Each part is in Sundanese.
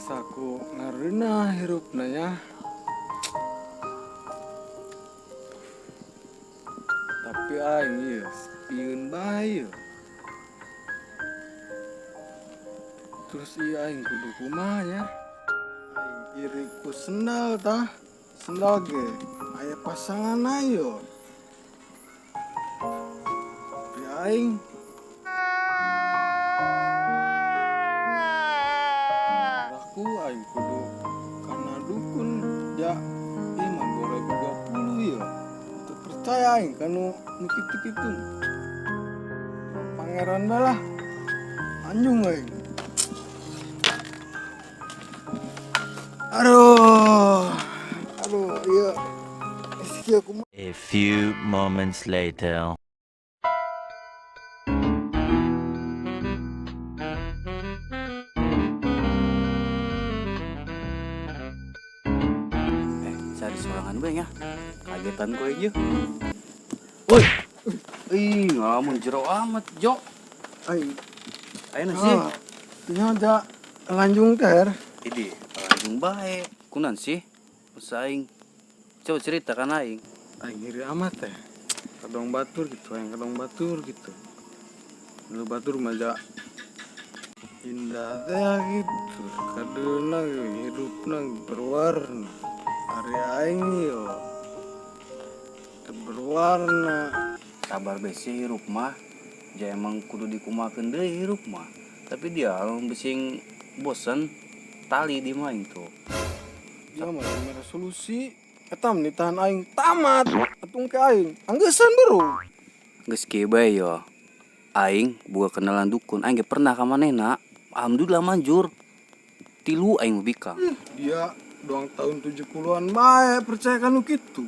Saku ngareunah hirupna nya. Tapi aing ieu spieun bae. Terus ieu aing kudu kumaha nya? Aing iri ku sendal tah. Sendal ge aya pasangan ayo. Tapi aing aku aing kudu kana dukun ja iman 2020 ya. Teu percaya aing kanu nu kitu-kitu. Pangeran bae lah. Anjung aing. Aduh. Aduh, ieu. Ieu kumaha? A few moments later. Cari sorangan gue ya. Kagetan gue aja. Woi. Ih, ngelamun jero amat, Jo. Aing. Ayo sih. Nya ja lanjung teh. Her. Ini lanjung bae. Kunan sih? Usaing. Coba cerita kan aing. Aing iri amat teh. Kadong batur gitu, aing kadong batur gitu. Dulu batur mah ja indah teh gitu. Kadeuna hidupna berwarna. Ari aing yo teu berwarna. Sabar besi hirup mah. Ja emang kudu dikumakeun deui hirup mah. Tapi dia lamun bising bosen tali di mah itu. Dia mah mere solusi. Eta mah nitahan aing tamat. Atung ke aing anggeusan buru. Geus kieu bae yo. Aing boga kenalan dukun, aing ge pernah ka manehna. Alhamdulillah manjur. Tilu aing bikang. Dia doang tahun 70-an bae percaya kan nu kitu.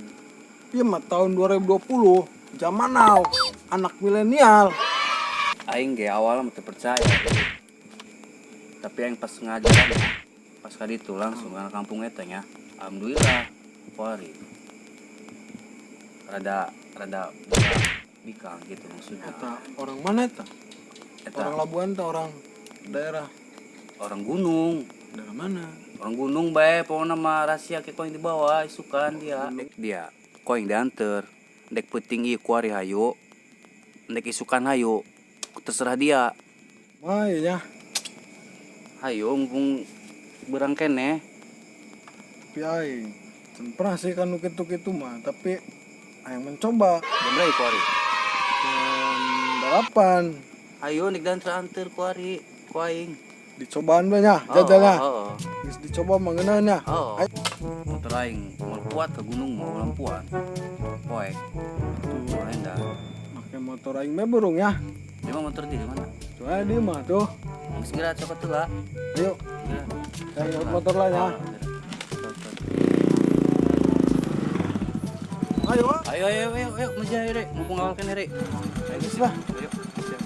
Dia mah tahun 2020, zaman now, anak milenial. Aing ge awalnya mah teu percaya. Tapi aing pas ngajaran ya, pas ka ditu langsung ka kampung eta nya. Alhamdulillah kuari. Rada rada bikang gitu maksudnya. Eta orang mana eta? Eta Orang Labuan teh orang daerah orang gunung. Daerah mana? Orang gunung bae pokoknya mah rahasia ke koing dibawa isukan dia. Dia koing dianter. Ndek peuting ieu kuari hayu. Ndek isukan hayu. Terserah dia. Wah, iya nya. Hayu mumpung berang keneh. Tapi aing can pernah sih kan nu kitu-kitu mah, tapi aing mencoba. Jam berapa kuari? Jam 8. Hayu ndek dianter-anter kuari ku aing. Dicobaan bae nya, jajalnya. Oh, oh. Geus dicoba mah ngeunah nya. Oh. Ayo. Motor aing mau kuat ke gunung mau lampuan. Poek. Tuh, Lain dah. make motor aing mah burung ya. Dia mah motor di mana? Soalnya dia mah tuh. Geus geura cokot tuh lah. Ayo, Geura. saya motor lah ya. Ayo, ah. Ayo ayo ayo ayo maju ayo Rek. Mumpung awal kan Rek. Ayo Geus lah. Ayo. Siap.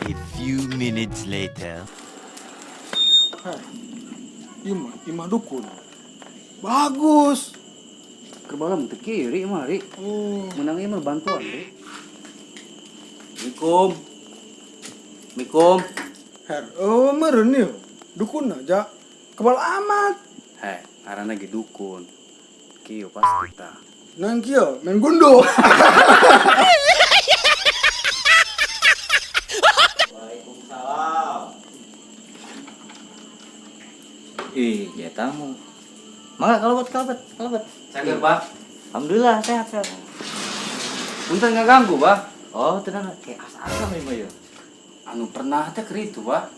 A few minutes later. Hei, imah, imah dukun. Bagus. Ke malam teu kiri mah Ri. Oh, Menang ieu mah bantuan Ri. Assalamualaikum. Assalamualaikum. Her, oh meureun ieu. Dukun aja. Kebal amat. Heh, ngaranna ge dukun. Kieu pasti tah. Nang kieu main gundu. Waalaikumsalam. Ih, ya tamu. Mangga kalebet kalebet kalebet. Cager, Pak. Alhamdulillah sehat sehat. Punten nggak ganggu, Pak. Oh, tenang kayak asa-asa mah ya. Anu pernah teh keur itu, Pak.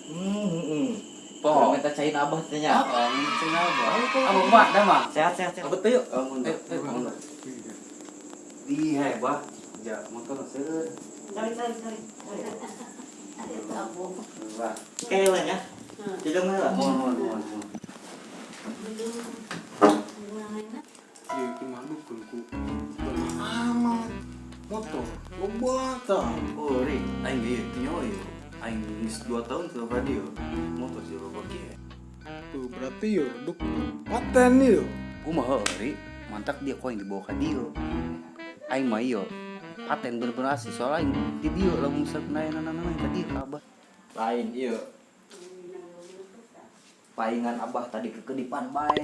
Poho. Poho. Minta cain abah teh nya. Oh, minta cain abah. Abah mah, dah mah. Sehat sehat sehat. Abah teh yuk. Oh, mundur. Ayo, mundur. Di hai, Bah. Ja, motor seueur. Cari cari cari. Bah. Kayak lah ya. Tidak mah lah. Mohon, mohon, mohon. mohon. Ieu imah dukun ku. Kebal amat. Motor loba tah. Oh, Ri, aing ge teu nyawa ieu. Aing geus 2 tahun ke radio. Motor sih loba kieu. Tuh berarti yo dukun paten yo. Kumaha, Ri? Mantak dia koin dibawa ka dieu. Aing mah ieu. Paten bener-bener asli soalnya di dieu lamun misalkan aya nana-nana ka dieu ka abah. Lain ieu. Paingan abah tadi kekedipan bae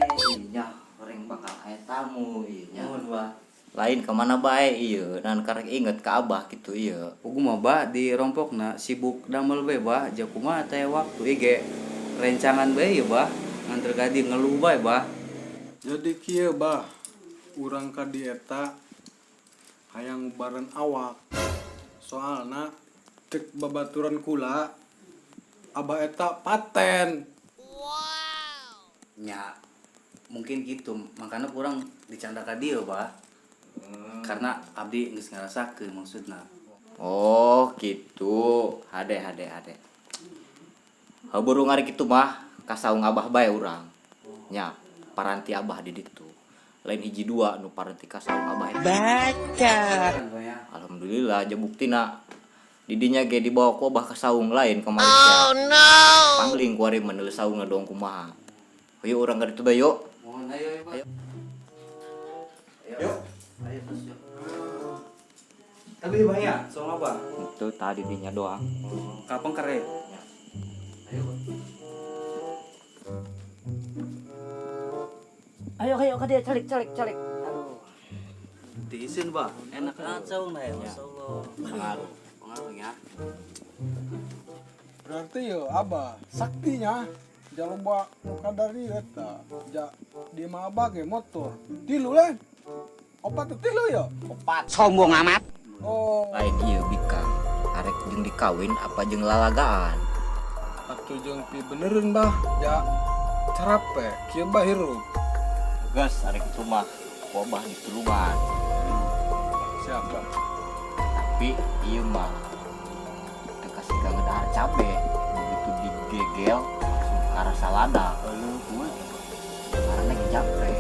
nya goreng bakal aya tamu ieu nya. Mohon bah. Lain kemana bae ieu nan karek inget ka abah gitu ieu. Ugu mah bah di rompokna sibuk damel bae bah, ja kumaha teh waktu ieu ge rencangan bae ieu bah, nganter ka dieu ngeluh bae bah. Jadi kieu bah, urang ka dieu eta hayang ngubaran awak. Soalna cek babaturan kula abah eta paten. Nya mungkin gitu, makanya kurang dicanda ka dieu bah. Karena abdi geus ngarasakeun maksudna. Oh gitu, hade hade hade. Heubeurung ari kitu mah kasaung abah bae urang. Nya paranti abah di ditu. Lain hiji dua nu paranti kasaung abah eta. Kan, Bah, ya. Alhamdulillah ja buktina didinya ge dibawa ku abah ka saung lain ke Malaysia. Oh no. Pangling ku ari meneul saung dong kumaha. Hayu urang ka ditu bae yuk. Mohon ayo ayo, Bah. Ayo. Ayo. Ayo terus yuk. Tapi bahaya, soal apa? Itu tadi dinya doang. Kapan kere? Ayo, Bah. Ayo ayo ka dia calik calik calik. Aduh. Diisin, Bah. Enak banget saung ya, Masya Allah. Pengaruh. Pengaruhnya. Berarti yo abah saktinya ja loba nu kadari eta. Ja di mah abah ge motor. Tilu lain. Opat teh tilu ya? Opat. Sombong amat. Oh, Lain ieu bikang. Arek jeung dikawin apa jeung lalagaan? atuh jeung pi benereun bah. Ja carape kieu bah hirup. Gas arek itu mah ku abah ditulungan. Siapa? Tapi ieu mah teu kasih ka ngedahar cabe. Begitu digegel langsung ke arah salada. Lalu kumaha? Karena lagi japre.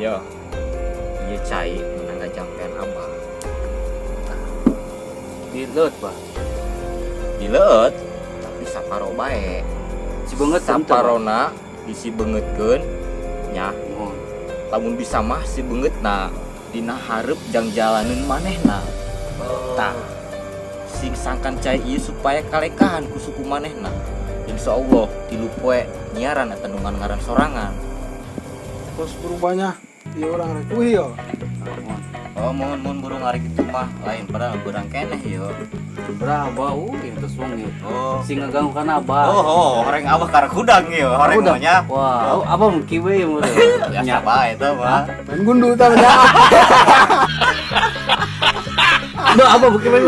Yo, ieu cai menang ngajampean abah. Dileut, Bah. Dileut, tapi saparo bae. Si beungeut tentu, Bah. Saparona disi beungeutkeun nya. Mohon. Lamun bisa mah si beungeutna dina hareup jang jalaneun manehna. Tah, sing sangkan cai ieu supaya kalekahan ku suku manehna. Insya Allah tilu poe nyiaran eta nu ngaran sorangan. Terus berubahnya ieu urang rek uih yo. Mohon. Oh, mohon mohon burung ari kitu mah lain padahal beurang keneh yo. Berapa? Itu wong ieu. Oh. Sing ngaganggu kana abah. Oh, oh, horeng abah karek hudang ieu, horeng Hudang. mah nya. Wah, oh, abah mah kieu we meureun. Biasa bae eta mah. Main gundu tah nya. Duh, abah beuki we.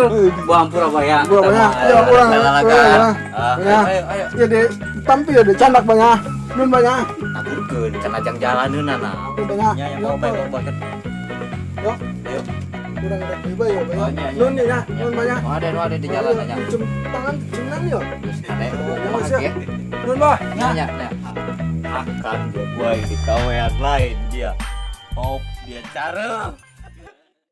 Wah, ampun abah ya. Gua banyak. Ya urang. Lalagaan. Urang. Ah, Ya. Ayo, ayo. Ya de tampi ya de candak banyak. Nun banyak. Taburkeun cenah jang jalaneunana. Nun banyak. Nya yang bawa bae bawa kan. Yo, Ayo. urang rek ieu bae yo Oh, banyak. nya, nya. Nun ya, nun banyak. Oh, ada nu ada di jalan nya. Cium tangan ciuman yo. Terus ada Ya, siap. Nun bah. Nya nya nya. Akan gua di kawean lain dia. Oh, dia cara.